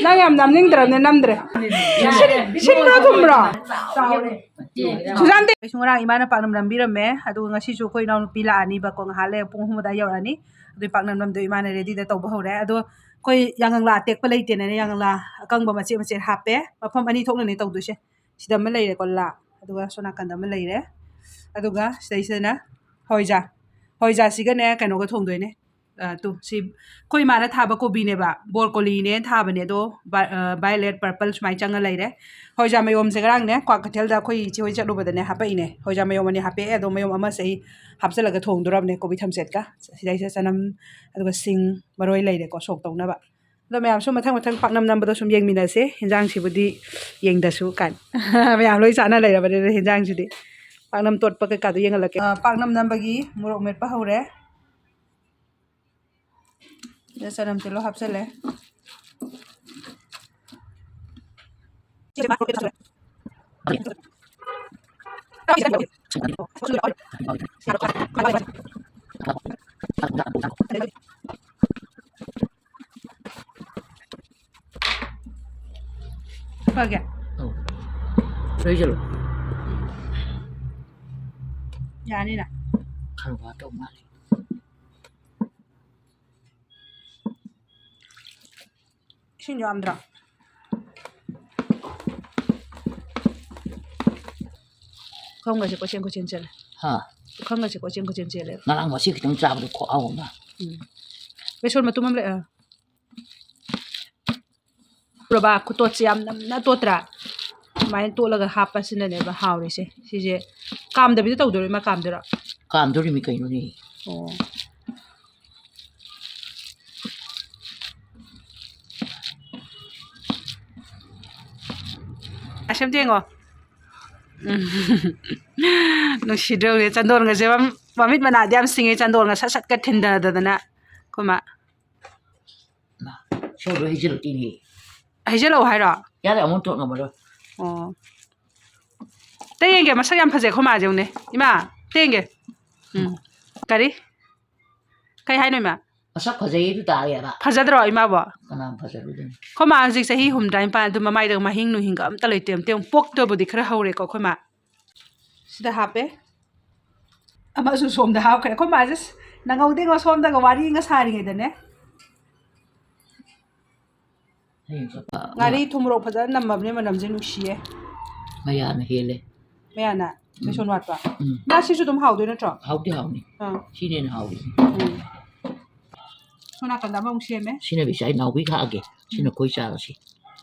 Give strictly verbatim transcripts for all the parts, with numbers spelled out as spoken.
ꯅꯪ ꯌꯥꯝ ꯅꯝꯅꯤꯡꯗ꯭ꯔꯕꯅꯦ, ꯅꯝꯗ꯭ꯔꯦ꯫ ꯁꯤꯟ-, ꯁꯤꯟꯕ꯭ꯔꯣ ꯊꯨꯝꯕ꯭ꯔꯣ? ꯁꯨꯖꯥꯟꯗꯤ? ꯑꯩꯁꯨ ꯉꯔꯥꯡ ꯏꯃꯥꯅ ꯄꯥꯛꯅꯝ ꯅꯝꯕꯤꯔꯝꯃꯦ, ꯑꯗꯨꯒ ꯉꯁꯤꯁꯨ ꯑꯩꯈꯣꯏ ꯏꯅꯥꯎꯅꯨꯄꯤ ꯂꯥꯛꯑꯅꯤꯕꯀꯣ, ꯉꯥꯏꯍꯥꯛ ꯂꯩꯔ ꯄꯨꯡ ꯑꯍꯨꯝ ꯑꯗꯥꯏ ꯌꯧꯔꯛꯑꯅꯤ꯫ ꯑꯗꯨꯒꯤ ꯄꯥꯛꯅꯝ ꯅꯝꯗꯣ ꯏꯃꯥꯅ ꯔꯦꯗꯤꯗ ꯇꯧꯕ ꯍꯧꯔꯦ꯫ ꯑꯗꯣ ꯑꯩꯈꯣꯏ ꯌꯥꯉꯪꯂꯥ ꯑꯇꯦꯛꯄ ꯂꯩꯇꯦꯅꯅꯦ, ꯌꯥꯉꯪꯂꯥ ꯑꯀꯪꯕ ꯃꯆꯦꯠ ꯃꯆꯦꯠ ꯍꯥꯞꯄꯦ꯫ ꯃꯐꯝ ꯑꯅꯤ ꯊꯣꯛꯅꯅꯦ ꯇꯧꯗꯣꯏꯁꯦ꯫ ꯁꯤꯗ ꯑꯃ ꯂꯩꯔꯦꯀꯣ, ꯂꯥ, ꯑꯗꯨꯒ ꯁꯣꯝ ꯅꯥꯀꯟꯗ ꯑꯃ ꯂꯩꯔꯦ꯫ ꯑꯗꯨꯒ ꯁꯤꯗꯩꯁꯤꯗꯅ ꯍꯋꯥꯏꯖꯥꯔ, ꯍꯋꯥꯏꯖꯥꯔꯁꯤꯒꯅꯦ ꯀꯩꯅꯣꯒ ꯊꯣꯡꯗꯣꯏꯅꯦ꯫ ꯑ, ꯇꯨ, ꯁꯤ ꯑꯩꯈꯣꯏ ꯏꯃꯥꯅ ꯊꯥꯕ ꯀꯣꯕꯤꯅꯦꯕ, ꯕ꯭ꯔꯣꯀꯣꯂꯤꯅꯦ ꯊꯥꯕꯅꯦ, ꯑꯗꯣ ꯚꯥ-, ꯑ, violet, purple ꯁꯨꯃꯥꯏꯅ ꯆꯪꯉ ꯂꯩꯔꯦ꯫ ꯍꯋꯥꯏꯖꯥꯔ ꯃꯌꯣꯝꯁꯦ ꯉꯔꯥꯡꯅꯦ ꯀ꯭ꯋꯥꯀꯩꯊꯦꯜꯗ ꯑꯩꯈꯣꯏ ꯏꯆꯦ ꯍꯣꯏ ꯆꯠꯂꯨꯕꯗꯅꯦ ꯍꯥꯄꯛꯏꯅꯦ꯫ ꯍꯋꯥꯏꯖꯥꯔ ꯃꯌꯣꯝ ꯑꯅꯤ ꯍꯥꯄꯛꯑꯦ, ꯑꯗꯣ ꯃꯌꯣꯝ ꯑꯃꯁꯦ ꯑꯩ ꯍꯥꯞꯆꯤꯜꯂꯒ ꯊꯣꯡꯗꯣꯔꯕꯅꯦ ꯀꯣꯕꯤ ꯊꯝꯆꯦꯠꯀ꯫ ꯁꯤꯗꯩꯁꯤꯗ ꯆꯅꯝ, ꯑꯗꯨꯒ ꯁꯤꯡ, ꯃꯔꯣꯏ ꯂꯩꯔꯦꯀꯣ ꯁꯣꯛ ꯇꯧꯅꯕ꯫ ꯑꯗꯣ ꯃꯌꯥꯝꯁꯨ ꯃꯊꯪ ꯃꯊꯪ ꯄꯥꯛꯅꯝ ꯅꯝꯕꯗꯣ ꯁꯨꯝ ꯌꯦꯡꯃꯤꯟꯅꯁꯦ꯫ ꯍꯦꯟꯖꯥꯡꯁꯤꯕꯨꯗꯤ ꯌꯦꯡꯗꯁꯨ ꯀꯥꯏꯅ꯫ ꯃꯌꯥꯝ ꯂꯣꯏ ꯆꯥꯅ ꯂꯩꯔꯕꯅꯤꯅ ꯍꯦꯟꯖꯥꯡꯁꯤꯗꯤ꯫ ꯄꯥꯛꯅꯝ ꯇꯣꯠꯄ ꯀꯩꯀꯥꯗꯣ ꯌꯦꯡꯍꯜꯂꯛꯀꯦ꯫ ꯑ, ꯄꯥꯛꯅꯝ ꯅꯝꯕꯒꯤ ꯃꯣꯔꯣꯛ ꯃꯦꯠꯄ ꯍꯧꯔꯦ꯫ ꯁꯤꯗ ꯆꯅꯝ ꯇꯤꯜꯍꯧ ꯍꯥꯞꯆꯜꯂꯦ꯫ ꯐꯒꯦ? ꯑꯧ꯫ ꯂꯣꯏꯁꯤꯜꯂꯣ꯫ ꯌꯥꯅꯤꯅ? ꯈꯔ ꯋꯥꯗꯧ ꯃꯥꯜꯂꯤ꯫ ꯏꯁꯤꯡ ꯌꯥꯝꯗ꯭ꯔꯥ? ꯄꯨꯈꯝꯒꯁꯦ ꯀꯣꯏꯆꯦꯟ ꯀꯣꯏꯆꯦꯟ ꯆꯦꯜꯂꯦ꯫ ꯍꯥ? ꯄꯨꯈꯝꯒꯁꯦ ꯀꯣꯏꯆꯦꯟ ꯀꯣꯏꯆꯦꯟ ꯆꯦꯜꯂꯦ꯫ ꯉꯔꯥꯡ ꯉꯁꯤ ꯈꯤꯇꯪ ꯆꯥꯕꯗꯣ ꯈꯨꯍꯥꯎ ꯑꯃ꯫ ꯎꯝ꯫ ꯕꯦꯁꯣꯟ ꯃꯇꯨꯝ ꯑꯃ ꯂꯩ-, ꯑ꯫ ꯎꯔꯕ? ꯈꯨꯇꯣꯠꯁꯦ ꯌꯥꯝ ꯅꯝꯅ ꯇꯣꯠꯇ꯭ꯔꯥ? ꯑꯗꯨꯃꯥꯏꯅ ꯇꯣꯠꯂꯒ ꯍꯥꯞꯄꯁꯤꯅꯅꯦꯕ ꯍꯥꯎꯔꯤꯁꯦ꯫ ꯁꯤꯁꯦ ꯀꯥꯝꯗꯕꯤꯗ ꯇꯧꯗꯣꯏꯔꯣ? ꯏꯃꯥ, ꯀꯥꯝꯗꯣꯏꯔꯣ? ꯀꯥꯝꯗꯣꯔꯤꯃꯤ ꯀꯩꯅꯣꯅꯦ꯫ ꯑꯣ꯫ ꯑꯁꯤ ꯑꯝꯇ ꯌꯦꯡꯉꯣ꯫ ꯎꯝ꯫ ꯅꯨꯡꯁꯤꯗ꯭ꯔꯣ? ꯆꯟꯗꯣꯟꯒꯁꯦ ꯃꯝ-, ꯃꯃꯤꯠ ꯃꯅꯥꯗꯤ ꯌꯥꯝ ꯁꯤꯡꯉꯦ, ꯆꯟꯗꯣꯟꯒ ꯁꯠ ꯁꯠꯀ ꯊꯤꯟꯗꯗꯅ꯫ ꯑꯩꯈꯣꯏ ꯃꯥ꯫ ꯃꯥ, ꯁꯣꯏꯗꯣ ꯍꯩꯖꯤꯜꯂꯛꯇꯦꯅꯦ꯫ ꯍꯩꯖꯤꯜꯂꯛꯑꯣ ꯍꯥꯏꯔꯣ? ꯌꯥꯔꯦ, ꯑꯃꯨꯛ ꯇꯣꯠ ꯉꯝꯃꯔꯣꯏ꯫ ꯑꯣ꯫ ꯑꯝꯇ ꯌꯦꯡꯒꯦ, ꯃꯁꯛ ꯌꯥꯝ ꯐꯖꯩ ꯑꯩꯈꯣꯏ ꯃꯥꯁꯦ, ꯌꯦꯡꯉꯨꯅꯦ꯫ ꯏꯃꯥ, ꯑꯝꯇ ꯌꯦꯡꯒꯦ꯫ ꯎꯝ꯫ ꯀꯔꯤ? ꯀꯩ ꯍꯥꯏꯅꯣ, ꯏꯃꯥ? ꯃꯁꯛ ꯐꯖꯩ ꯑꯗꯨ ꯇꯥꯔꯦꯕ꯫ ꯐꯖꯗ꯭ꯔꯣ ꯏꯃꯥꯕꯣ? ꯀꯅꯥ ꯐꯖꯔꯨꯗꯣꯏꯅꯣ? ꯑꯩꯈꯣꯏ ꯃꯥ ꯍꯧꯖꯤꯛ ꯆꯍꯤ ꯍꯨꯝꯗ꯭ꯔꯥ ꯅꯤꯄꯥꯟ, ꯑꯗꯨ ꯃꯃꯥꯏꯗ ꯃꯍꯤꯡ ꯅꯨꯍꯤꯡꯒ ꯑꯝꯇ ꯂꯩꯇꯦ꯫ ꯑꯝꯇ ꯌꯦꯡꯉꯨ, ꯄꯣꯛꯇꯕꯨꯗꯤ ꯈꯔ ꯍꯧꯔꯦꯀꯣ ꯑꯩꯈꯣꯏ ꯃꯥ꯫ ꯁꯤꯗ ꯍꯥꯞꯄꯦ꯫ ꯑꯃꯁꯨ ꯁꯣꯝꯗ ꯍꯥꯞꯈ꯭ꯔꯦ꯫ ꯑꯩꯈꯣꯏ ꯃꯥꯁꯦ ꯅꯪꯍꯧꯗꯦꯉꯣ, ꯁꯣꯝꯗꯒ ꯋꯥꯔꯤꯒ ꯁꯥꯔꯤꯉꯩꯗꯅꯦ꯫ ꯍꯌꯦꯡ ꯆꯠꯄ ꯑꯃ꯫ ꯉꯥꯔꯤ ꯊꯨꯝ ꯃꯣꯔꯣꯛ ꯐꯖꯅ ꯅꯝꯃꯕꯅꯦ, ꯃꯅꯝꯁꯦ ꯅꯨꯡꯁꯤꯌꯦ꯫ ꯃꯌꯥꯅ ꯍꯦꯜꯂꯦ꯫ ꯃꯌꯥꯅ? ꯎꯝ꯫ ꯕꯦꯁꯣꯟ ꯋꯥꯠꯄ? ꯎꯝ꯫ ꯉꯥ ꯁꯤꯁꯨ ꯑꯗꯨꯝ ꯍꯥꯎꯗꯣꯏ ꯅꯠꯇ꯭ꯔꯣ? ꯍꯥꯎꯗꯤ ꯍꯥꯎꯅꯤ꯫ ꯑꯥ꯫ ꯁꯤꯅ ꯍꯦꯟꯅ ꯍꯥꯎꯏ꯫ ꯎꯝ꯫ ꯁꯣꯝ ꯅꯥꯀꯟꯗ ꯑꯃꯃꯨꯛ ꯁꯦꯝꯃꯦ꯫ ꯁꯤꯅ ꯕꯤꯁꯥꯏ ꯅꯥꯎꯕꯤ ꯈꯥꯛꯑꯒꯦ꯫ ꯁꯤꯅ ꯎꯝ꯫ ꯑꯩꯈꯣꯏ ꯆꯥꯔꯁꯤ꯫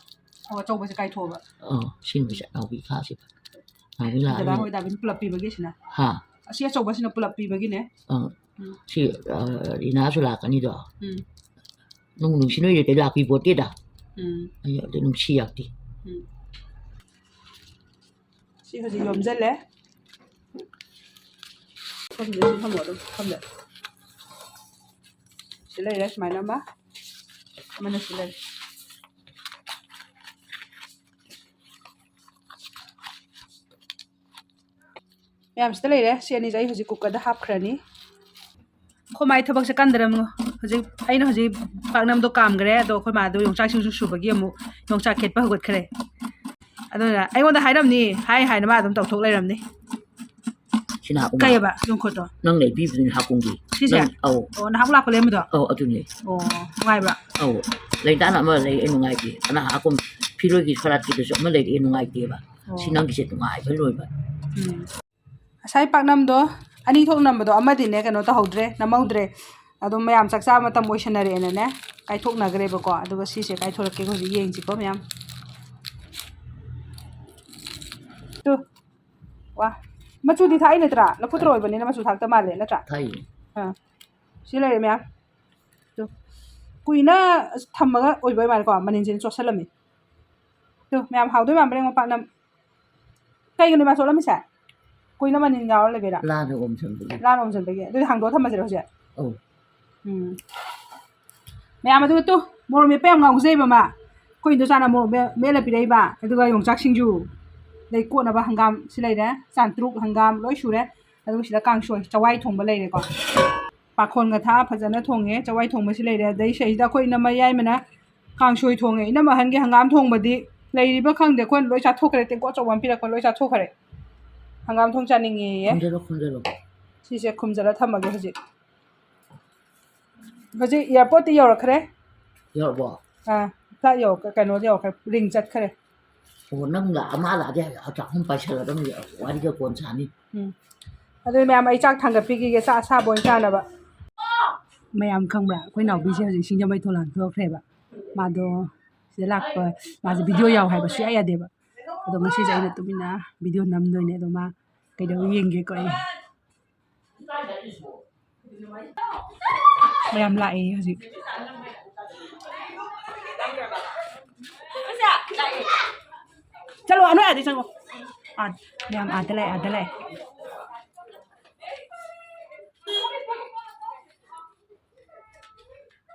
ꯑꯣ, ꯑꯆꯧꯕꯁꯦ ꯀꯥꯏꯊꯣꯛꯑꯕ? ꯑꯥ, ꯁꯤꯅ ꯕꯤꯁꯥꯏ ꯅꯥꯎꯕꯤ ꯈꯥꯛꯑꯁꯤ꯫ ꯅꯥꯎꯕꯤ ꯂꯥꯛꯑꯅꯤ꯫ ꯗꯗꯥ ꯍꯣꯏ ꯗꯥꯕꯤꯅ ꯄꯨꯂꯞ ꯄꯤꯕꯒꯤ ꯁꯤꯅ? ꯍꯥ? ꯑꯁꯤ ꯑꯆꯧꯕꯁꯤꯅ ꯄꯨꯂꯞ ꯄꯤꯕꯒꯤꯅꯦ꯫ ꯑꯥ꯫ ꯎꯝ꯫ ꯁꯤ, ꯑ, ꯔꯤꯅꯥꯁꯨ ꯂꯥꯛꯀꯅꯤꯗꯣ꯫ ꯎꯝ꯫ ꯅꯨꯡ ꯅꯨꯡꯁꯤ ꯅꯣꯏꯗꯗꯤ ꯂꯥꯛꯄꯤ ꯄꯣꯠꯇꯦꯗ꯫ ꯎꯝ꯫ ꯑꯩ ꯑꯗꯨ ꯅꯨꯡꯁꯤ ꯌꯥꯛꯇꯤ꯫ ꯎꯝ꯫ ꯁꯤ ꯍꯧꯖꯤꯛ ꯌꯣꯝꯁꯤꯜꯂꯦ꯫ ꯐꯝꯗꯦ, ꯁꯤ ꯊꯝꯃꯣ ꯑꯗꯨꯝ, ꯐꯝꯗꯦ꯫ ꯁꯤ ꯂꯩꯔꯦ ꯁꯨꯃꯥꯏꯅ ꯑꯃ, ꯑꯃꯅ ꯁꯤ ꯂꯩꯔꯦ꯫ ꯃꯌꯥꯝ ꯁꯤꯗ ꯂꯩꯔꯦ꯫ ꯁꯤ ꯑꯅꯤꯁꯦ ꯑꯩ ꯍꯧꯖꯤꯛ ꯀꯨꯀꯔꯗ ꯍꯥꯞꯈ꯭ꯔꯅꯤ꯫ ꯑꯩꯈꯣꯏ ꯃꯥꯏ ꯊꯕꯛꯁꯦ ꯀꯟꯗ꯭ꯔꯝꯉꯣ꯫ ꯍꯧꯖꯤꯛ ꯑꯩꯅ ꯍꯧꯖꯤꯛ ꯄꯥꯛꯅꯝꯗꯣ ꯀꯥꯝꯈ꯭ꯔꯦ, ꯑꯗꯣ ꯑꯩꯈꯣꯏ ꯃꯥꯗꯣ ꯌꯣꯡꯆꯥꯛ ꯁꯤꯡꯖꯨ ꯁꯨꯕꯒꯤ ꯑꯃꯨꯛ ꯌꯣꯡꯆꯥꯛ ꯈꯦꯠꯄ ꯍꯧꯒꯠꯈ꯭ꯔꯦ꯫ ꯑꯗꯨꯅ ꯑꯩꯉꯣꯟꯗ ꯍꯥꯏꯔꯝꯅꯤ, ꯍꯥꯏ ꯍꯥꯏꯅ ꯃꯥ ꯑꯗꯨꯝ ꯇꯧꯊꯣꯛ ꯂꯩꯔꯝꯅꯤ꯫ ꯁꯤꯅ ꯍꯥꯞꯄꯨ ꯃꯥ꯫ ꯀꯩꯑꯕ? ꯌꯣꯡꯈꯣꯠꯇꯣ? ꯅꯪ ꯂꯩꯕꯤꯕꯗꯨꯅꯤ ꯍꯥꯞꯀꯨꯝꯒꯤ꯫ ꯁꯤꯁꯦ? ꯅꯪ, ꯑꯧ꯫ ꯑꯣ, ꯅꯍꯥꯟꯃꯨꯛ ꯂꯥꯛꯄ ꯂꯩꯔꯝꯕꯗꯣ? ꯑꯧ, ꯑꯗꯨꯅꯦ꯫ ꯑꯣ, ꯅꯨꯡꯉꯥꯏꯕ꯭ꯔꯥ? ꯑꯧ꯫ ꯂꯩꯇꯥꯅ ꯑꯃ ꯂꯩꯔꯛꯑꯦ ꯅꯨꯡꯉꯥꯏꯇꯦ꯫ ꯑꯅꯥ ꯍꯥꯞꯀꯨꯝ ꯐꯤꯔꯣꯏꯒꯤ ꯁꯣꯔꯥꯠꯀꯤꯗꯨꯁꯨ ꯑꯃ ꯂꯩꯔꯛꯑꯦ ꯅꯨꯡꯉꯥꯏꯇꯦꯕ꯫ ꯑꯣ꯫ ꯁꯤ ꯅꯪꯒꯤꯁꯦ ꯅꯨꯡꯉꯥꯏꯕ ꯂꯣꯏꯕ꯫ ꯎꯝ꯫ ꯉꯁꯥꯏ ꯄꯥꯛꯅꯝꯗꯣ ꯑꯅꯤ ꯊꯣꯛ ꯅꯝꯕꯗꯣ ꯑꯃꯗꯤꯅꯦ ꯀꯩꯅꯣ ꯇꯧꯍꯧꯗ꯭ꯔꯦ, ꯅꯝꯍꯧꯗ꯭ꯔꯦ꯫ ꯑꯗꯨꯝ ꯃꯌꯥꯝ ꯆꯥꯛ ꯆꯥꯕ ꯃꯇꯝ ꯑꯣꯏꯁꯟꯅꯔꯛꯑꯦꯅꯅꯦ, ꯀꯥꯏꯊꯣꯛꯅꯈ꯭ꯔꯦꯕꯀꯣ꯫ ꯑꯗꯨꯒ ꯁꯤꯁꯦ ꯀꯥꯏꯊꯣꯔꯛꯀꯦ ꯍꯧꯖꯤꯛ, ꯌꯦꯡꯁꯤꯀꯣ ꯃꯌꯥꯝ꯫ ꯇꯨ꯫ ꯋꯥ꯫ ꯃꯆꯨꯗꯤ ꯊꯥꯛꯏ ꯅꯠꯇ꯭ꯔꯥ? ꯂꯐꯨ ꯊꯔꯣ ꯑꯣꯏꯕꯅꯤꯅ ꯃꯆꯨ ꯊꯥꯛꯇ ꯃꯥꯜꯂꯦ ꯅꯠꯇ꯭ꯔꯥ? ꯊꯥꯛꯏ꯫ ꯑꯥ꯫ ꯁꯤ ꯂꯩꯔꯦ ꯃꯌꯥꯝ꯫ ꯇꯨ꯫ ꯀꯨꯏꯅ ꯊꯝꯃꯒ ꯑꯣꯏꯕ ꯃꯥꯜꯂꯦꯀꯣ, ꯃꯅꯤꯟꯁꯤꯅ ꯆꯣꯠꯁꯜꯂꯝꯃꯤ꯫ ꯇꯨ, ꯃꯌꯥꯝ ꯍꯥꯎꯗꯣꯏ ꯃꯥꯟꯕ꯭ꯔꯥ ꯌꯦꯡꯉꯣ ꯄꯥꯛꯅꯝ꯫ ꯀꯩꯒꯤꯅꯣ ꯃꯥ ꯆꯣꯠꯂꯝꯃꯤꯁꯦ? ꯀꯨꯏꯅ ꯃꯅꯤꯟ ꯌꯥꯎꯔ ꯂꯩꯕꯩꯔꯥ? ꯂꯥꯟꯅ ꯑꯣꯝꯁꯤꯟꯕꯒꯤ꯫ ꯂꯥꯟꯅ ꯑꯣꯝꯁꯤꯟꯕꯒꯤ꯫ ꯑꯗꯨꯗꯤ ꯍꯥꯡꯗꯣꯛꯑ ꯊꯝꯃꯁꯤꯔꯣ ꯍꯧꯖꯤꯛ? ꯑꯧ꯫ ꯎꯝ꯫ ꯃꯌꯥꯝ ꯑꯗꯨꯒ ꯇꯨ, ꯃꯣꯔꯣꯛ ꯃꯦꯠꯄ ꯌꯥꯝ ꯉꯥꯎꯖꯩꯕ ꯃꯥ꯫ ꯑꯩꯈꯣꯏ ꯏꯟꯗꯣꯆꯥꯅ ꯃꯣꯔꯣꯛ ꯃꯦ-, ꯃꯦꯠꯂ ꯄꯤꯔꯛꯏꯕ꯫ ꯑꯗꯨꯒ ꯌꯣꯡꯆꯥꯛ ꯁꯤꯡꯖꯨ꯫ ꯑꯗꯩ ꯀꯣꯠꯅꯕ ꯍꯪꯒꯥꯝ ꯁꯤ ꯂꯩꯔꯦ꯫ ꯆꯥꯟꯇ꯭ꯔꯨꯛ ꯍꯪꯒꯥꯝ ꯂꯣꯏ ꯁꯨꯔꯦ꯫ ꯑꯗꯨꯒ ꯁꯤꯗ ꯀꯥꯡꯁꯣꯏ, ꯆꯋꯥꯏ ꯊꯣꯡꯕ ꯂꯩꯔꯦꯀꯣ꯫ ꯄꯥꯈꯣꯟꯒ ꯊꯥꯛꯑ ꯐꯖꯅ ꯊꯣꯡꯉꯦ꯫ ꯆꯋꯥꯏ ꯊꯣꯡꯕꯁꯤ ꯂꯩꯔꯦ꯫ ꯑꯗꯩ ꯁꯤꯗꯩꯁꯤꯗ ꯑꯩꯈꯣꯏ ꯏꯅꯝꯃ ꯌꯥꯏꯃꯅ ꯀꯥꯡꯁꯣꯏ ꯊꯣꯡꯉꯦ꯫ ꯏꯅꯝꯃ ꯑꯍꯟꯒꯤ ꯍꯪꯒꯥꯝ ꯊꯣꯡꯕꯗꯤ ꯂꯩꯔꯤꯕ ꯈꯪꯗꯦ, ꯑꯩꯈꯣꯏꯅ ꯂꯣꯏ ꯆꯥꯊꯣꯛꯈ꯭ꯔꯦ꯫ ꯇꯦꯡꯀꯣꯠ ꯑꯆꯧꯕ ꯑꯃ ꯄꯤꯔꯛꯄ, ꯂꯣꯏ ꯆꯥꯊꯣꯛꯈ꯭ꯔꯦ꯫ ꯍꯪꯒꯥꯝ ꯊꯣꯡ ꯆꯥꯅꯤꯡꯉꯦꯌꯦ꯫ ꯈꯨꯝꯖꯤꯜꯂꯣ, ꯈꯨꯝꯖꯤꯜꯂꯣ꯫ ꯁꯤꯁꯦ ꯈꯨꯝꯖꯤꯜꯂ ꯊꯝꯃꯒꯦ ꯍꯧꯖꯤꯛ꯫ ꯍꯧꯖꯤꯛ ꯑꯦꯌꯥꯔꯄꯣꯔꯠꯇꯤ ꯌꯧꯔꯛꯈ꯭ꯔꯦ꯫ ꯌꯧꯔꯕꯣ? ꯑꯥ, ꯐ꯭ꯂꯥꯏꯠ ꯌꯧꯔꯛꯈ꯭ꯔꯦ, ꯀꯩꯅꯣ ꯌꯧꯔꯛꯈ꯭ꯔꯦ, ꯔꯤꯡ ꯆꯠꯈ꯭ꯔꯦ꯫ ꯑꯣ, ꯅꯪ ꯂꯥꯛꯑ ꯃꯥ ꯂꯥꯛꯑꯗꯤ ꯑꯆꯥꯄꯣꯠ ꯄꯥꯏꯁꯜꯂꯗꯝꯅꯤ, ꯋꯥꯔꯤꯒ ꯀꯣꯟ ꯁꯥꯅꯤ꯫ ꯎꯝ꯫ ꯑꯗꯨ ꯃꯌꯥꯝ, ꯑꯩ ꯆꯥꯛ ꯊꯥꯡꯒꯠꯄꯤꯈꯤꯒꯦ, ꯆꯥꯛ ꯑꯁꯥꯕ ꯑꯣꯏꯅ ꯆꯥꯅꯕ꯫ ꯃꯌꯥꯝ ꯈꯪꯕ꯭ꯔꯥ? ꯑꯩꯈꯣꯏ ꯅꯥꯎꯕꯤꯁꯦ ꯍꯧꯖꯤꯛ ꯁꯤꯡꯖꯃꯩ ꯊꯣꯂꯥꯟ ꯊꯣꯛꯈ꯭ꯔꯦꯕ꯫ ꯃꯥꯗꯣ ꯁꯤꯗ ꯂꯥꯛꯄ, ꯃꯥꯁꯦ ꯚꯤꯗꯤꯑꯣ ꯌꯥꯎ ꯍꯥꯏꯕ ꯁꯨꯡꯌꯥ ꯌꯥꯗꯦꯕ꯫ ꯑꯗꯣ ꯉꯁꯤꯁꯦ ꯑꯩꯅ ꯇꯨꯃꯤꯟꯅ ꯚꯤꯗꯤꯑꯣ ꯅꯝꯗꯣꯏꯅꯦ꯫ ꯑꯗꯣ ꯃꯥ ꯀꯩꯗꯧ ꯌꯦꯡꯒꯦꯀꯣ ꯑꯩ꯫ ꯃꯌꯥꯝ ꯂꯥꯛꯑꯦ ꯍꯧꯖꯤꯛ꯫ ꯆꯠꯂꯣ, ꯑꯅꯣꯏ ꯑꯥꯗꯩ ꯆꯪꯉꯣ꯫ ꯑꯥ, ꯃꯌꯥꯝ ꯑꯥꯗ ꯂꯥꯛꯑꯦ, ꯑꯥꯗ ꯂꯥꯛꯑꯦ꯫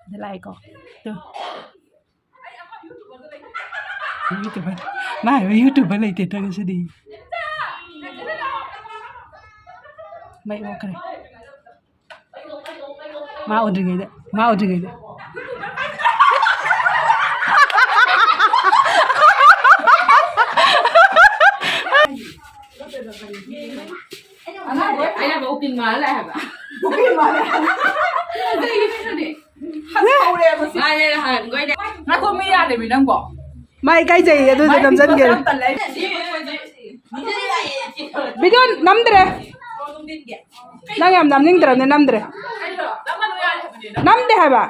ꯑꯥꯗ ꯂꯥꯛꯑꯦꯀꯣ꯫ ꯇꯨ꯫ YouTuber꯫ ꯃꯥ ꯍꯥꯏꯕ YouTuber ꯂꯩꯇꯦ ꯇꯧꯔꯤꯁꯤꯗꯤ꯫ ꯃꯩ ꯑꯣꯛꯈ꯭ꯔꯦ꯫ ꯃꯥ ꯎꯗ꯭ꯔꯤꯉꯩꯗ, ꯃꯥ ꯎꯗ꯭ꯔꯤꯉꯩꯗ꯫ ꯑꯉꯥꯡꯗꯣ ꯑꯩꯅ ꯍꯥꯏꯕ ꯎꯀꯤꯜ ꯃꯥꯜꯂ ꯂꯥꯛꯑꯦ ꯍꯥꯏꯕ꯫ ꯎꯀꯤꯜ ꯃꯥꯜꯂꯦ꯫ ꯑꯗꯒꯤ ꯀꯩꯅꯣꯅꯦ꯫ ꯍꯧꯔꯦꯕ ꯁꯤ꯫ ꯃꯥꯅꯦ ꯅꯍꯥꯟꯈꯣꯏꯅꯦ꯫ ꯉꯥꯏꯈꯣ, ꯃꯤ ꯌꯥꯗꯦꯃꯤ ꯅꯪꯕꯣ꯫ ꯃꯥ ꯏꯀꯥꯏꯖꯩꯌꯦ, ꯑꯗꯨꯗꯤ ꯃꯥꯏ ꯅꯝꯖꯟꯒꯦꯔꯣ꯫ ꯌꯥꯝ ꯇꯜꯂꯦ꯫ ꯚꯤꯗꯤꯑꯣ ꯅꯝꯗ꯭ꯔꯦ꯫ ꯅꯪ ꯌꯥꯝ ꯅꯝꯅꯤꯡꯗ꯭ꯔꯕꯅꯦ, ꯅꯝꯗ꯭ꯔꯦ꯫ ꯅꯝꯗꯦ ꯍꯥꯏꯕ꯫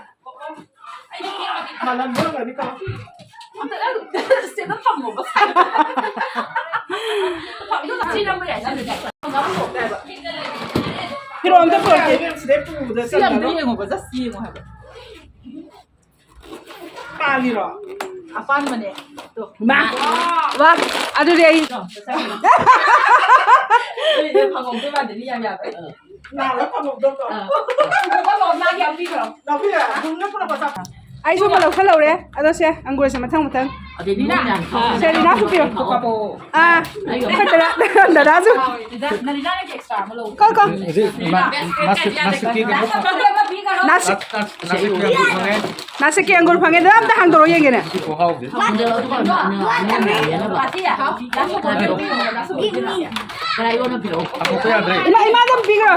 ꯐꯤꯔꯣꯜ ꯑꯝꯇ ꯄꯨꯔꯛꯀꯦ꯫ ꯁꯤ ꯑꯝꯇ ꯌꯦꯡꯉꯣꯕ, just ꯌꯦꯡꯉꯣ ꯍꯥꯏꯕ꯫ ꯄꯥꯜꯂꯤꯔꯣ? ꯑꯄꯥꯟꯕꯅꯦ꯫ ꯇꯣ꯫ ꯃꯥ꯫ ꯋꯥ꯫ ꯑꯗꯨꯗꯤ ꯑꯩ꯫ ꯐꯪꯍꯧꯗꯣꯏ ꯃꯥꯟꯗꯦ, ꯃꯤ ꯌꯥꯝ ꯌꯥꯝꯃꯦ꯫ ꯅꯥꯔ ꯐꯪꯍꯧꯗꯕꯗꯣ꯫ ꯑꯥ꯫ ꯐꯪꯍꯧꯗꯕ ꯃꯥꯒꯤ ꯌꯥꯝ ꯄꯤꯈ꯭ꯔꯣ꯫ ꯂꯧꯕꯤꯔꯣ? ꯑꯗꯨꯝꯅ ꯄꯨꯔꯛꯄ ꯆꯥ-, ꯑꯩꯁꯨ ꯑꯃ ꯂꯧꯁꯜꯍꯧꯔꯦ꯫ ꯑꯗꯣ ꯁꯦ, ꯑꯪꯒꯨꯔꯁꯦ ꯃꯊꯪ ꯃꯊꯪ꯫ ꯁꯦ, ꯔꯤꯅꯥꯁꯨ ꯄꯤꯔꯣ꯫ ꯑꯥ, ꯈꯔ ꯇꯔꯥ-, ꯗꯗꯥꯁꯨ꯫ ꯀꯣ, ꯀꯣ꯫ ꯍꯧꯖꯤꯛ ꯃꯥ-, ꯃꯥꯁꯨ, ꯃꯥꯁꯨ ꯀꯦꯛ ꯑꯃ ꯅꯥꯁꯤꯛ꯫ ꯅꯥꯁꯤꯛ ꯀꯦꯛ ꯑꯪꯒꯨꯔ ꯐꯪꯉꯦ꯫ ꯅꯥꯁꯤꯛꯀꯤ ꯑꯪꯒꯨꯔ ꯐꯪꯉꯦ꯫ ꯑꯗꯨ ꯑꯝꯇ ꯍꯥꯡꯗꯣꯔꯛꯑꯣ ꯌꯦꯡꯒꯦꯅꯦ꯫ ꯁꯤ ꯈꯨꯍꯥꯎꯁꯦ꯫ ꯍꯥꯡꯗꯣꯛꯄ ꯌꯥꯗ꯭ꯔꯦ꯫ ꯏꯃꯥ, ꯏꯃꯥꯗ ꯑꯃ ꯄꯤꯈ꯭ꯔꯣ꯫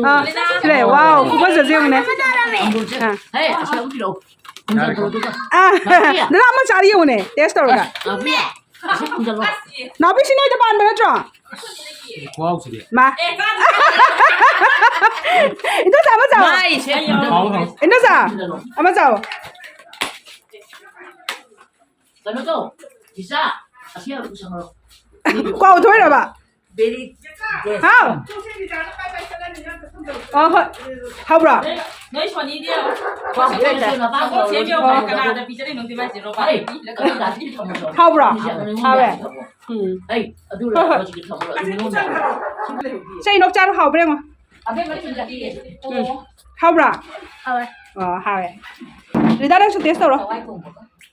ꯑꯥ, ꯁꯤꯂꯦ꯫ ꯋꯥꯎ, ꯈꯨꯐꯖꯁꯦ ꯌꯦꯡꯉꯨꯅꯦ꯫ ꯑꯥ꯫ ꯑꯥ, ꯗꯗꯥ, ꯑꯃ ꯆꯥꯔ ꯌꯦꯡꯉꯨꯅꯦ, taste ꯇꯧꯔꯒ꯫ ꯅꯥꯎꯕꯤ, ꯁꯤ ꯅꯣꯏꯗ ꯄꯥꯟꯕ ꯅꯠꯇ꯭ꯔꯣ? ꯈꯨꯍꯥꯎꯁꯤꯗꯤ꯫ ꯃꯥ꯫ ꯏꯟꯗꯣꯆꯥ, ꯑꯃ ꯆꯥꯎ꯫ ꯏꯟꯗꯣꯆꯥ, ꯑꯃ ꯆꯥꯎ꯫ ꯀꯩꯅꯣ ꯇꯧ, ꯏꯆꯥ, ꯑꯁꯤ ꯄꯨꯁꯟꯈ꯭ꯔꯣ꯫ ꯀ꯭ꯋꯥ ꯊꯣꯏꯔꯕ? ꯍꯥꯎ꯫ ꯑ, ꯍꯣꯏ꯫ ꯍꯥꯎꯕ꯭ꯔꯣ? ꯅꯣꯏ ꯁꯣꯅꯤꯗꯤ ꯀꯅꯥꯗ ꯄꯤꯖꯔꯤꯅꯣ? ꯍꯥꯎꯕ꯭ꯔꯣ? ꯍꯥꯎꯋꯦ꯫ ꯎꯝ꯫ ꯍꯣꯏ, ꯍꯣꯏ꯫ ꯁꯦ, ꯏꯅꯣꯛ ꯆꯥꯔꯣ, ꯍꯥꯎꯕ꯭ꯔꯥ ꯌꯦꯡꯉꯣ꯫ ꯎꯝ꯫ ꯍꯥꯎꯕ꯭ꯔꯥ? ꯍꯥꯎꯋꯦ꯫ ꯑꯣ, ꯍꯥꯎꯋꯦ꯫ ꯔꯤꯇꯥ, ꯅꯪꯁꯨ taste ꯇꯧꯔꯣ꯫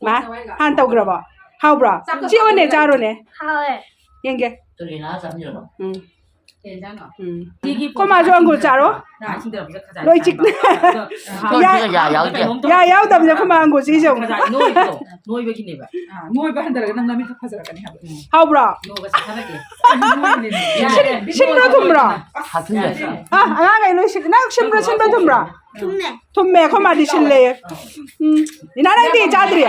ꯃꯥ, ꯍꯥꯟꯅ ꯇꯧꯈ꯭ꯔꯕꯣ? ꯍꯥꯎꯕ꯭ꯔꯣ? ꯆꯤꯛꯑꯣꯅꯦ, ꯆꯥꯔꯣꯅꯦ꯫ ꯍꯥꯎꯋꯦ꯫ ꯌꯦꯡꯒꯦ꯫ ꯎꯝ꯫ ꯎꯝ꯫ ꯑꯩꯈꯣꯏ ꯃꯥꯁꯨ ꯑꯪꯒꯨꯔ ꯆꯥꯔꯣ꯫ ꯂꯣꯏ ꯆꯤꯛ-, ꯌꯥ-, ꯌꯥ ꯌꯥꯎꯗꯕꯅꯦ ꯑꯩꯈꯣꯏ ꯃꯥ ꯑꯪꯒꯨꯔ ꯆꯤꯛꯏꯁꯦ ꯌꯦꯡꯉꯣ꯫ ꯅꯣꯏꯕꯒꯤꯅꯦꯕ꯫ ꯑꯥ, ꯅꯣꯏꯕ ꯍꯟꯊꯔꯒ ꯅꯪ ꯅꯃꯤꯠꯇꯣ ꯐꯖꯔꯛꯀꯅꯤ ꯍꯥꯏꯕ꯫ ꯍꯥꯎꯕ꯭ꯔꯣ? ꯅꯣꯏꯕ ꯆꯠꯊꯔꯛꯀꯦ꯫ ꯁꯤꯟ-, ꯁꯤꯟꯕ꯭ꯔꯣ ꯊꯨꯝꯕ꯭ꯔꯣ? ꯍꯥ, ꯑꯉꯥꯡꯈꯩ ꯂꯣꯏ ꯁꯤꯟ-, ꯅꯪ ꯁꯤꯟꯕ꯭ꯔꯣ, ꯁꯤꯟꯕ꯭ꯔꯣ ꯊꯨꯝꯕ꯭ꯔꯣ? ꯊꯨꯝꯃꯦ꯫ ꯊꯨꯝꯃꯦ, ꯑꯩꯈꯣꯏ ꯃꯥꯗꯤ ꯁꯤꯜꯂꯦꯌꯦ꯫ ꯎꯝ꯫ ꯏꯅꯥ, ꯅꯪꯗꯤ ꯆꯥꯗ꯭ꯔꯤ?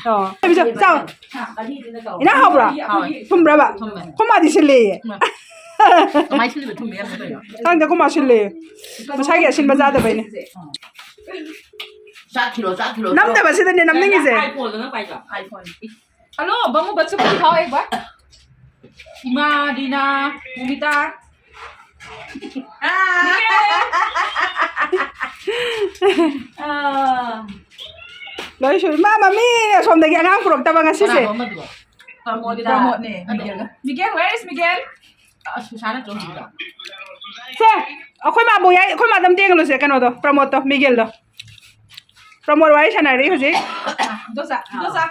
ꯑꯣ꯫ ꯆꯥꯎ꯫ ꯏꯅꯥ, ꯍꯥꯎꯕ꯭ꯔꯣ? ꯍꯥꯎꯋꯦ꯫ ꯊꯨꯝꯕ꯭ꯔꯕ? ꯊꯨꯝꯃꯦ꯫ ꯑꯩꯈꯣꯏ ꯃꯥꯗꯤ ꯁꯤꯜꯂꯦꯌꯦ꯫ ꯊꯨꯝꯃꯦ꯫ ꯀꯃꯥꯏ ꯁꯤꯜꯂꯤꯕ ꯊꯨꯝꯃꯦ ꯍꯥꯏꯕ ꯀꯩꯅꯣ? ꯈꯪꯗꯦ, ꯑꯩꯈꯣꯏ ꯃꯥ ꯁꯤꯜꯂꯦꯌꯦ꯫ ꯃꯁꯥꯒꯤ ꯑꯁꯤꯟꯕ ꯆꯥꯗꯕꯩꯅꯦ꯫ ꯆꯥꯛ ꯊꯤꯜꯂꯣ, ꯆꯥꯛ ꯊꯤꯜꯂꯣ, ꯆꯥꯛ ꯊꯤꯜꯂꯣ꯫ ꯅꯝꯗꯕꯁꯤꯗꯅꯦ ꯅꯝꯅꯤꯡꯉꯤꯁꯦ꯫ iPhone ꯗꯣ ꯅꯪ ꯄꯥꯏꯗ꯭ꯔꯣ? iPhone꯫ ꯍꯜꯂꯣ, ꯕꯪꯉꯨ ꯕꯠꯁꯨ ꯄꯨꯊꯤ ꯊꯥꯎ ꯍꯦꯛ ꯚꯥꯏ꯫ ꯏꯃꯥ ꯔꯤꯅꯥ, ꯃꯣꯃꯤꯇꯥ꯫ ꯑꯥ꯫ ꯂꯣꯏ ꯁꯨꯏ꯫ ꯃꯥ, ꯃꯃꯤ ꯑꯁꯣꯝꯗꯒꯤ ꯑꯉꯥꯡ ꯄꯨꯔꯛꯇꯕ ꯉꯁꯤꯁꯦ꯫ ꯀꯅꯥꯅꯣ ꯑꯃꯗꯨꯕꯣ? ꯄ꯭ꯔꯃꯣꯗ꯫ ꯄ꯭ꯔꯃꯣꯗꯅꯦ, ꯃꯤꯒꯦꯜꯒ꯫ ꯃꯤꯒꯦꯜ, where is ꯃꯤꯒꯦꯜ? ꯑꯁ, ꯁꯨꯁꯥꯟ ꯅꯠꯇ꯭ꯔꯣ ꯍꯧꯖꯤꯛꯀꯤꯗꯣ? ꯁꯦ, ꯑꯩꯈꯣꯏ ꯃꯥꯕꯨ ꯌꯥꯏ, ꯑꯩꯈꯣꯏ ꯃꯥꯗ ꯑꯝꯇ ꯌꯦꯡꯍꯜꯂꯨꯁꯦ, ꯀꯩꯅꯣꯗꯣ, ꯄ꯭ꯔꯃꯣꯗꯇꯣ, ꯃꯤꯒꯦꯜꯗꯣ꯫ ꯄ꯭ꯔꯃꯣꯗ ꯋꯥꯔꯤ ꯁꯥꯟꯅꯔꯤ ꯍꯧꯖꯤꯛ꯫ ꯗꯣꯁꯥ, ꯗꯣꯁꯥ꯫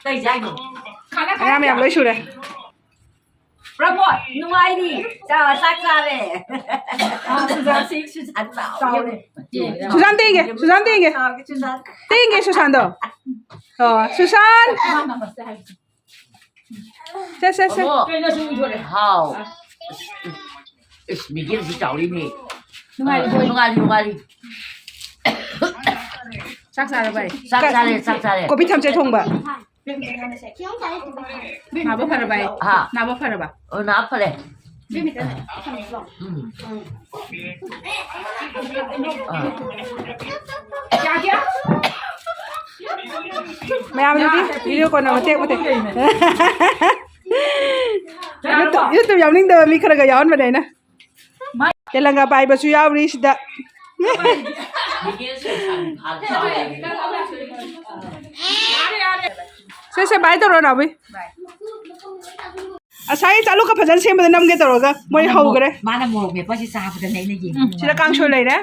ꯀꯩ ꯆꯥꯏꯅꯣ? ꯃꯌꯥꯝ ꯃꯌꯥꯝ ꯂꯣꯏ ꯁꯨꯔꯦ꯫ ꯄ꯭ꯔꯃꯣꯗ, ꯅꯨꯡꯉꯥꯏꯔꯤ? ꯆꯥ-, ꯆꯥꯛ ꯆꯥꯔꯦ꯫ ꯁꯨꯖꯥꯟ ꯁꯤ, ꯁꯨꯖꯥꯟ ꯆꯥꯎꯔꯦ꯫ ꯁꯨꯖꯥꯟ ꯇꯦꯡꯒꯦ, ꯁꯨꯖꯥꯟ ꯇꯦꯡꯒꯦ꯫ ꯆꯥꯎꯔꯦ, ꯁꯨꯖꯥꯟ꯫ ꯇꯦꯡꯒꯦ ꯁꯨꯁꯥꯟꯗꯣ꯫ ꯑꯣ, ꯁꯨꯁꯥꯟ꯫ ꯁꯦ, ꯁꯦ, ꯁꯦ꯫ ꯄ꯭ꯔꯃꯣꯗ, ꯀꯩꯅꯣ ꯁꯨꯝ ꯏꯟꯊꯣꯔꯛꯑꯦ? ꯍꯥꯎ꯫ ꯏꯁ, ꯃꯤꯒꯦꯜꯁꯤ ꯆꯥꯎꯔꯤꯅꯦ꯫ ꯅꯨꯡꯉꯥꯏꯔꯤꯕꯣ? ꯅꯨꯡꯉꯥꯏꯔꯤ, ꯅꯨꯡꯉꯥꯏꯔꯤ꯫ ꯆꯥꯛ ꯆꯥꯔꯕ ꯑꯩ? ꯆꯥꯛ ꯆꯥꯔꯦ, ꯆꯥꯛ ꯆꯥꯔꯦ꯫ ꯀꯣꯕꯤ ꯊꯝꯆꯦꯠ ꯊꯣꯡꯕ꯫ ꯅꯥꯕ ꯐꯔꯕ ꯑꯩ? ꯍꯥ? ꯅꯥꯕ ꯐꯔꯕ? ꯑꯣ, ꯅꯥꯕ ꯐꯔꯦ꯫ ꯎꯝ꯫ ꯑꯥ꯫ ꯃꯌꯥꯝꯗꯨꯗꯤ ꯚꯤꯗꯤꯑꯣ ꯀꯣꯟꯅ ꯃꯇꯦꯛ ꯃꯇꯦꯛ꯫ YouTube, YouTube ꯌꯥꯎꯅꯤꯡꯗꯕ ꯃꯤ ꯈꯔꯒ ꯌꯥꯎꯍꯟꯕꯅꯦ ꯑꯩꯅ꯫ ꯇꯦꯂꯪꯒꯥ ꯄꯥꯏꯕꯁꯨ ꯌꯥꯎꯔꯤ ꯁꯤꯗ꯫ ꯁꯦ, ꯁꯦ, ꯕꯥꯏ ꯇꯧꯔꯣ, ꯅꯥꯎꯕꯤ꯫ ꯉꯁꯥꯏ ꯆꯥꯂꯨꯛꯀ ꯐꯖꯅ ꯁꯦꯝꯕꯗ ꯅꯝꯒꯦ ꯇꯧꯔꯒ ꯃꯣꯏ ꯍꯧꯈ꯭ꯔꯦ꯫ ꯃꯥꯅ ꯃꯣꯔꯣꯛ ꯃꯦꯠꯄꯁꯤ ꯆꯥꯕꯗꯅꯦ ꯑꯩꯅ ꯌꯦꯡꯕ ꯎꯝ, ꯁꯤꯗ ꯀꯥꯡꯁꯣꯏ ꯂꯩꯔꯦ꯫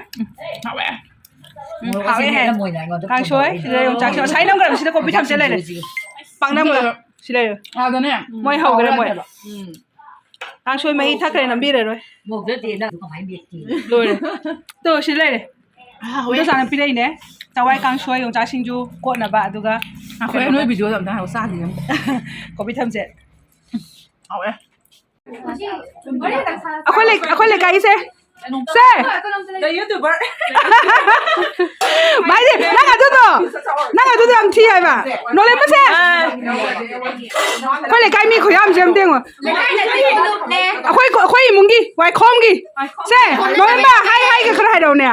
ꯃꯣꯔꯣꯛ ꯍꯥꯎꯋꯦ ꯑꯁꯤ ꯍꯦ꯫ ꯃꯦꯠꯂꯝꯃꯣꯏꯅ ꯑꯩꯉꯣꯟꯗ ꯀꯥꯡꯁꯣꯏ, ꯁꯤꯗ ꯌꯣꯡꯆꯥꯛꯁꯤ ꯉꯁꯥꯏ ꯅꯝꯈ꯭ꯔꯕ ꯁꯤꯗ ꯀꯣꯕꯤ ꯊꯝꯆꯦꯠ ꯂꯩꯔꯦ꯫ ꯄꯥꯛꯅꯝꯒ ꯁꯤ ꯂꯩꯔꯦ꯫ ꯑꯗꯅꯦ ꯃꯣꯏ ꯍꯧꯈ꯭ꯔꯦ ꯃꯣꯏ꯫ ꯎꯝ꯫ ꯀꯥꯡꯁꯣꯏ ꯃꯍꯤ ꯊꯛꯈ꯭ꯔꯦ, ꯅꯝꯕꯤꯔꯔꯣꯏ꯫ ꯃꯣꯔꯣꯛꯇꯨ ꯅꯠꯇꯦ, ꯅꯪ ꯀꯃꯥꯏꯅ ꯃꯦꯠꯇꯤ? ꯂꯣꯏꯔꯦ꯫ ꯇꯣ, ꯁꯤ ꯂꯩꯔꯦ꯫ ꯏꯗꯣꯝꯆꯥꯅ ꯄꯤꯔꯛꯏꯅꯦ꯫ ꯆꯋꯥꯏ ꯀꯥꯡꯁꯣꯏ, ꯌꯣꯡꯆꯥꯛ ꯁꯤꯡꯖꯨ ꯀꯣꯠꯅꯕ, ꯑꯗꯨꯒ ꯑꯩꯈꯣꯏ ꯅꯣꯏ ꯚꯤꯗꯤꯑꯣꯗ ꯑꯝꯇ ꯍꯥꯏꯔꯛꯑꯣ, ꯆꯥꯈꯤꯒꯦ ꯑꯝꯇ꯫ ꯀꯣꯕꯤ ꯊꯝꯆꯦꯠ꯫ ꯍꯥꯎꯋꯦ꯫ ꯑꯩꯈꯣꯏ ꯂꯩ-, ꯑꯩꯈꯣꯏ ꯂꯩꯀꯥꯏꯒꯤꯁꯦ꯫ ꯁꯦ! The YouTuber. ꯃꯥꯏꯗꯤ, ꯅꯪ ꯑꯗꯨꯗꯣ, ꯅꯪ ꯑꯗꯨꯗꯣ ꯌꯥꯝ ꯊꯤ ꯍꯥꯏꯕ꯫ ꯅꯣꯂꯦꯝꯕꯁꯦ꯫ ꯑꯩꯈꯣꯏ ꯂꯩꯀꯥꯏ ꯃꯤ ꯈꯨꯌꯥꯝꯁꯦ ꯑꯝꯇ ꯌꯦꯡꯉꯣ꯫ ꯑꯩꯈꯣꯏ, ꯑꯩꯈꯣꯏ ꯏꯃꯨꯡꯒꯤ, ꯋꯥꯏꯈꯣꯝꯒꯤ꯫ ꯁꯦ, ꯅꯣꯂꯦꯝꯕ, ꯍꯥꯏ, ꯍꯥꯏꯒ ꯈꯔ ꯍꯥꯏꯔꯛꯎꯅꯦ꯫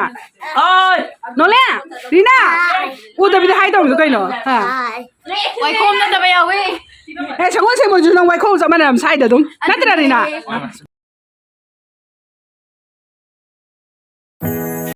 ꯅꯣꯂꯦ, ꯔꯤꯅꯥ, ꯎꯗꯕꯤꯗ ꯍꯥꯏ ꯇꯧꯔꯤꯗꯣ ꯀꯩꯅꯣ? ꯍꯥ? ꯋꯥꯏꯈꯣꯝ ꯅꯠꯇꯕ ꯌꯥꯎꯋꯤ꯫ ꯑꯦ, ꯁꯪꯒꯣꯜ ꯁꯦꯝꯕꯁꯨ ꯅꯪ ꯋꯥꯏꯈꯣꯝ ꯆꯞ ꯃꯥꯟꯅꯔꯝ ꯁꯥꯏꯗ ꯑꯗꯨꯝ꯫ ꯅꯠꯇ꯭ꯔꯥ, ꯔꯤꯅꯥ?